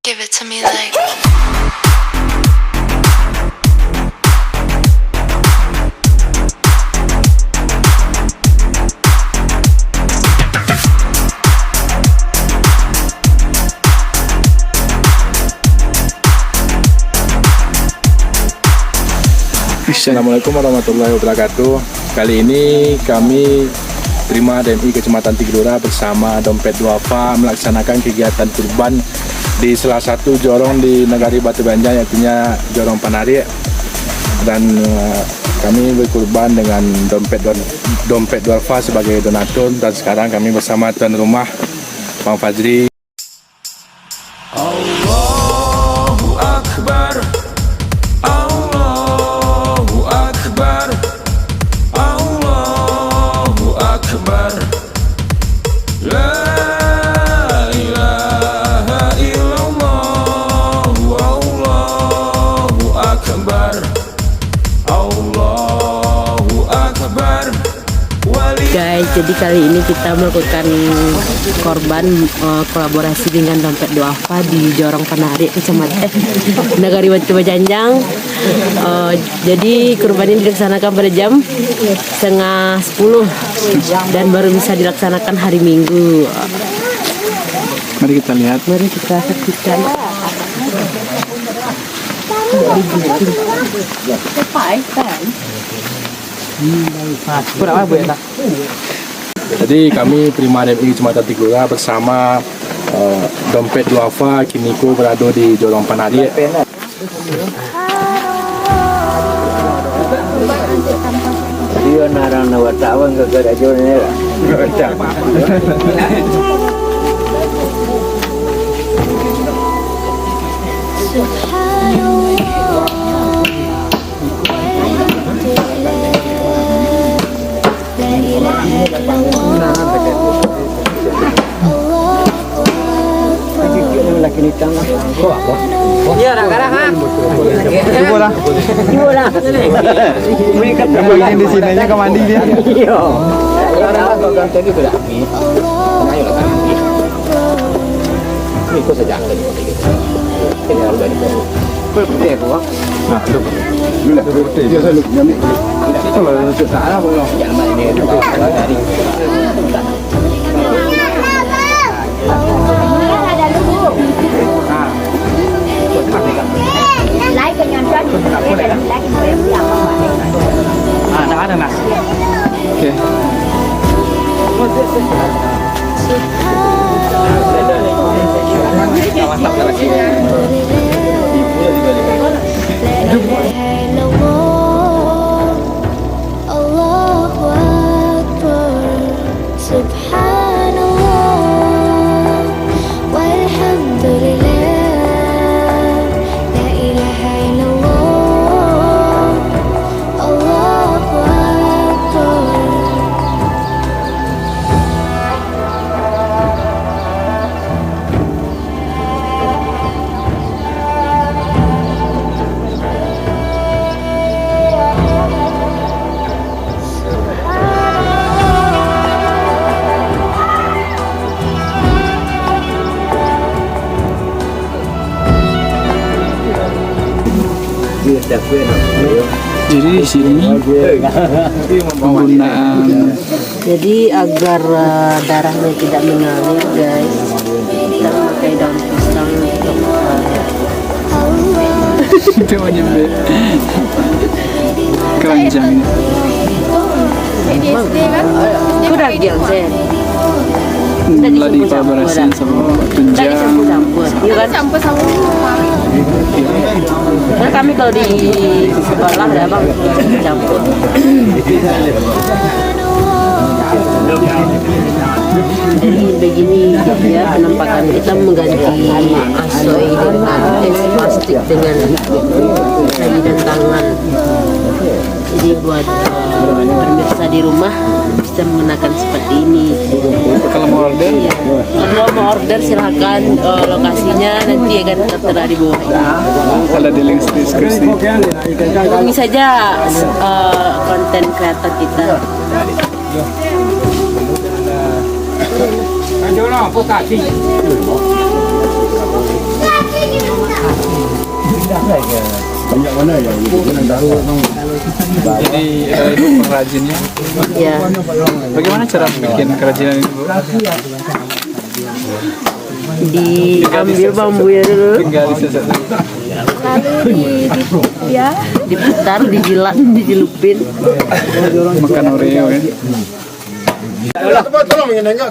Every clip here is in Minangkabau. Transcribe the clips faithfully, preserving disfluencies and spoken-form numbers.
Give it to me like. Assalamualaikum warahmatullahi wabarakatuh. Kali ini kami Prima D M I Kecamatan Tiga Lurah bersama Dompet Duafa melaksanakan kegiatan kurban di salah satu jorong di Nagari Batu Banjang, yakni Jorong Panarik. Dan, eh, kami berkurban dengan Dompet Don-, Dompet Duafa sebagai donatur. Dan sekarang kami bersama tuan rumah, Bang Fajri. Allahu Akbar, Allahu Akbar, Allahu Akbar. La ilaha illallah, Allahu Akbar, Allahu Akbar. Guys, jadi kali ini kita melakukan korban, eh, kolaborasi dengan Dompet Duafa di Jorong Panarik, Kecamatan, eh, Nagari Batu Bajanjang. Eh, jadi kurban ini dilaksanakan pada jam setengah sepuluh dan baru bisa dilaksanakan hari Minggu. Mari kita lihat. Mari kita saksikan. Kurang apa ya, tak? Jadi kami Prima D M I Kecamatan Tiga Lurah bersama, eh, Dompet Duafa kiniko berado di Jorong Panarik. Dia narang na watak wan ka karajo ni lah. Subhanallah. La ilaha illallah. Allahu Akbar. Iya, dah garang, ha? Cuba lah. Cuba lah. Cuba di sini aja, kau mandi dia. Iya. Ayolah, kami. Ikut saja. Ini harus dari Nah, tu. Dulu dah. Dia selalu ambil. Kalau tak salah pun. Ah, dah ada, nah. Okey. Allahu Akbar. Subhanallah. Walhamdulillah. La ilaha illallah. Allahu Akbar. Jadi di sini penggunaan Jadi, agar, eh, darahnya tidak mengalir, guys, kita memakai daun pisang untuk, eh, Itu menyembelih keranjang. Kurang biang, Zen. Hmm, lah dipabarasin sama tunjang. Iya kan? Kan kami kalau di sekolah ya, Bang, campur. Jadi begini ya penampakan kita mengganti asoy dengan, eh, plastik dengan kaki dan tangan. Jadi buat, eh, pemirsa di rumah bisa menggunakan seperti ini. Kalau mau order? Iya. Kalau mau order silakan, eh, lokasinya nanti akan tertera di bawah. Ada di link deskripsi. Hubungi saja, eh, konten kreator kita. Jadi, eh, itu pengrajinnya. Ya. Bagaimana cara bikin kerajinan itu, Bu? Diambil bambunya dulu. Tinggal diseset. Lalu di, di, ya, diputar, dijilat, dicelupin. Makan Oreo, ya. Tolong, tolong, tolong, tolong.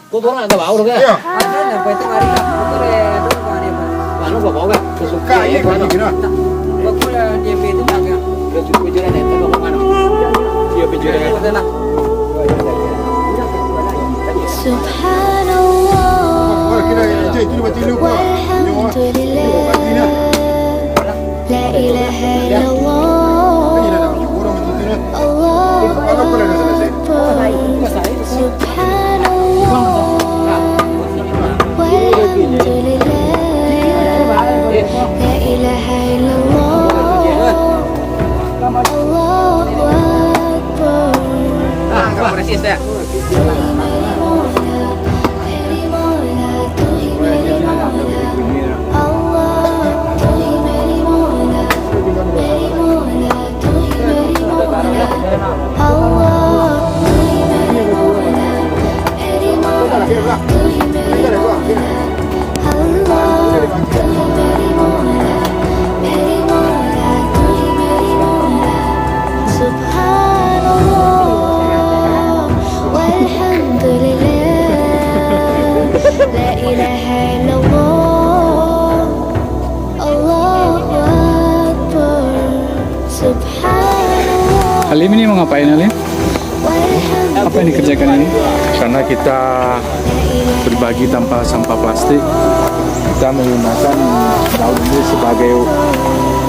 Kau orang ada bau, kan? Iya. Ada, apa itu, hari kan? Itu deh, itu kan, hari apa? Anu, gua bawa, kan? Suka, iya, kan? Gini. Aku udah di M P itu, kan? Dia sudah pikiran, ya, itu mau mana? Dia pikiran. Udah lah. Subhanallah. Walhamdulillah. La ilaha illallah. Allahu Akbar. Subhanallah. Walhamdulillah. La ilaha illallah. Allahu Akbar. Subhanallah, walhamdulillah, la ilaha illallah, Allahu Akbar. Subhanallah. Alim ini mau ngapain, Alim? Apa yang dikerjakan ini? Karena kita berbagi tanpa sampah plastik, kita menggunakan daun ini sebagai,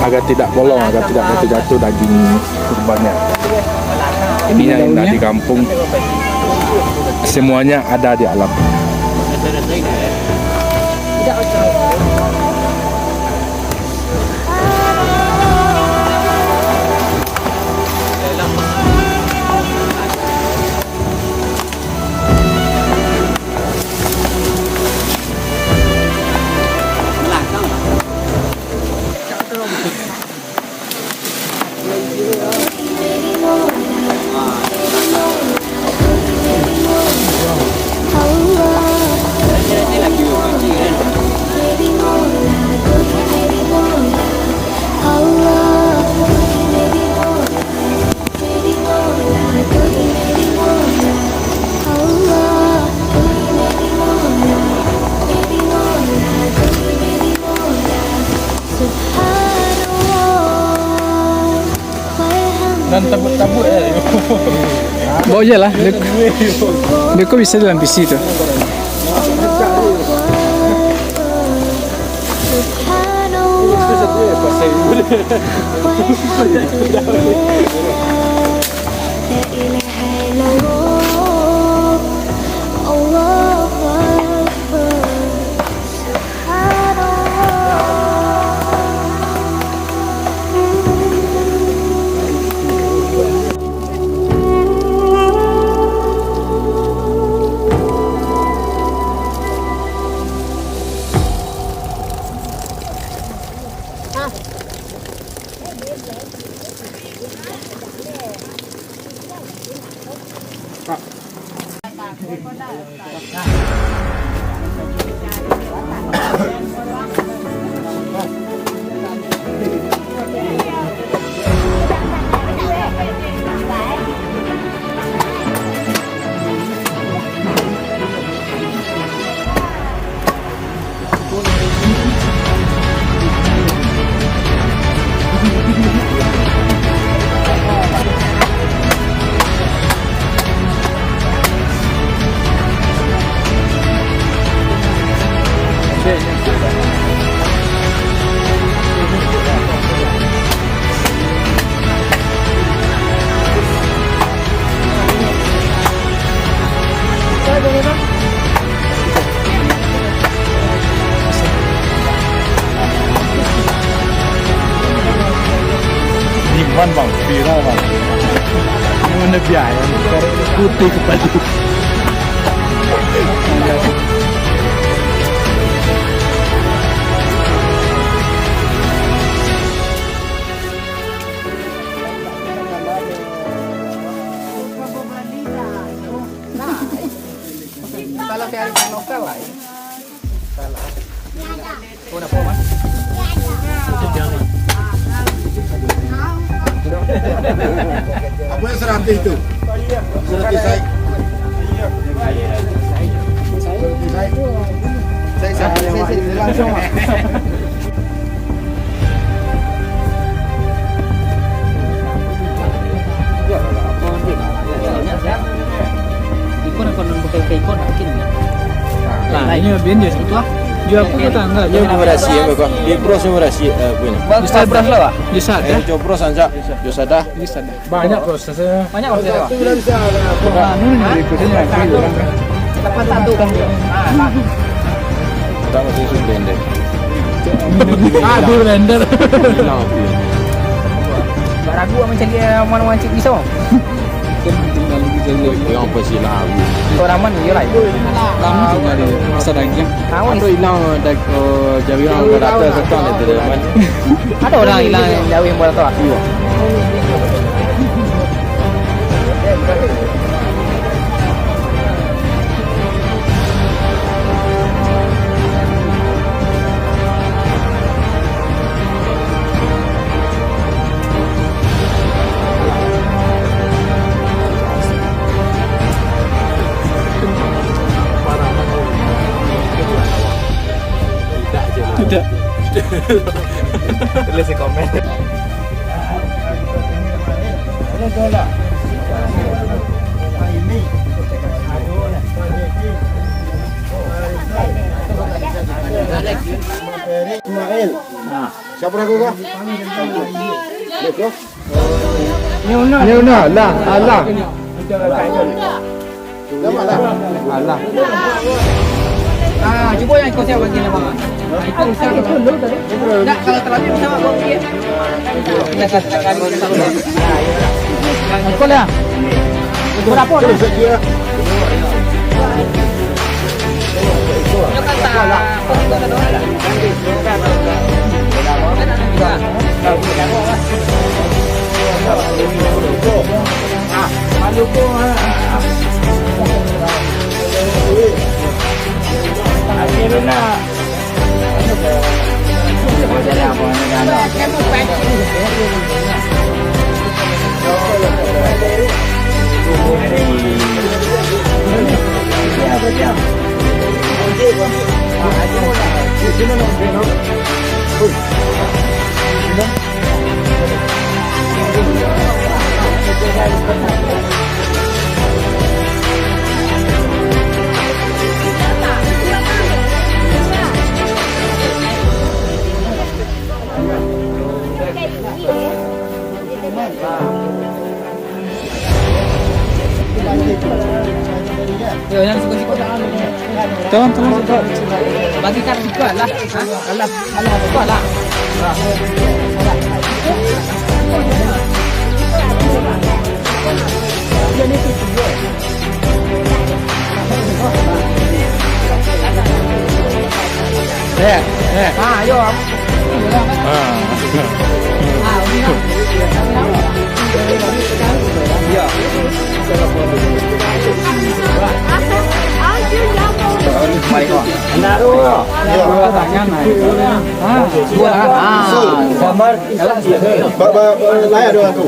agar tidak bolong, agar tidak jatuh-jatuh daging kurbannya. Ini yang indah di kampung, semuanya ada di alam. Dan tabuk-tabuk, eh. Bawa je lah. Beko bisa dalam P C tu. Subhanallah. La ilaha illallah. Allahu Akbar. Subhanallah. Diman, Bang, viral, Bang. Ini mana biaya? Putih kepala. Apa yang seratus itu? Seratus saya. Seratus saya. Saya, saya, saya, saya, saya langsung. Ikon apa nun bukan ke ikon mungkin ya. Nah, ini lebih dia situ ah. Dia apa kata enggak? Dia murah sih ya, kok. Dia pros murah sih, eh, apa ini? Bisa beras lah, Pak? Bisa Eh, dah. Copros aja. Bisa dah. Bisa dah. Banyak prosesnya. Banyak prosesnya, Pak. Nah, nun yang berikutnya lagi orang kan. Delapan satu. Kita masih susu blender. Ah, di blender. Bilang aku. Baragu awak mancari, eh, mana mancari pisau. Kan tinggal di jalan. Yang apa sih lah? Kau raman, iyalah. Lama tinggal di pasar daging. Tahu Atau ni. Hilang dag-, eh, jari orang Jari berata orang. Setan itu dia, man. Ada orang hilang yang jauh yang berata. Iya. Tidak. Tulis di komen. Ismail. Siapa aku kah? Beko? Ni una lah, alah. Nama lah? Alah. Ah, cuba yang kau siap bagi nama. Nak, kalau terlambat bisa buat dia. Kau lah. Berapa? Yo, yang siko-siko. Tolong, tolong, tolong. Bagikan siko lah. Ha? Alah, alah, siko lah. Eh, eh. Ah, ayo. Ah. Ba, ba, ba, lai ado aku.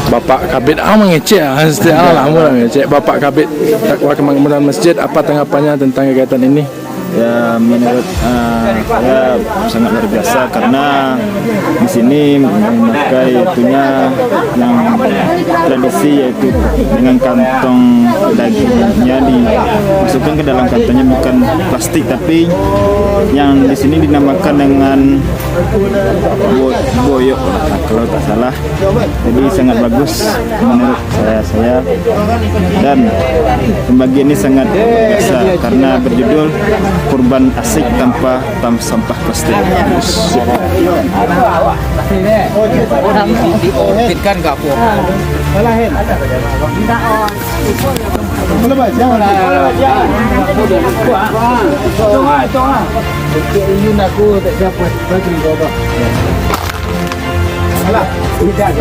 Bapak Kabid ah mangecek ah, setiap ah lamo lah mangecek. Bapak Kabid, Takwa Kemakmuran Masjid, apa tanggapannya tentang kegiatan ini? Ya, menurut, ah, saya sangat luar biasa karena di sini memakai itunya yang tradisi, yaitu dengan kantong dagingnya dimasukkan ke dalam kantongnya, bukan plastik, tapi yang di sini dinamakan dengan bo-, boyok, kalau tak salah. Jadi sangat bagus menurut saya, saya. Dan pembagian ini sangat luar biasa karena berjudul Kurban Asik Tanpa Tam-, Sampah Plastik. Di orbit kan gak apa-apa. Alah, tidak,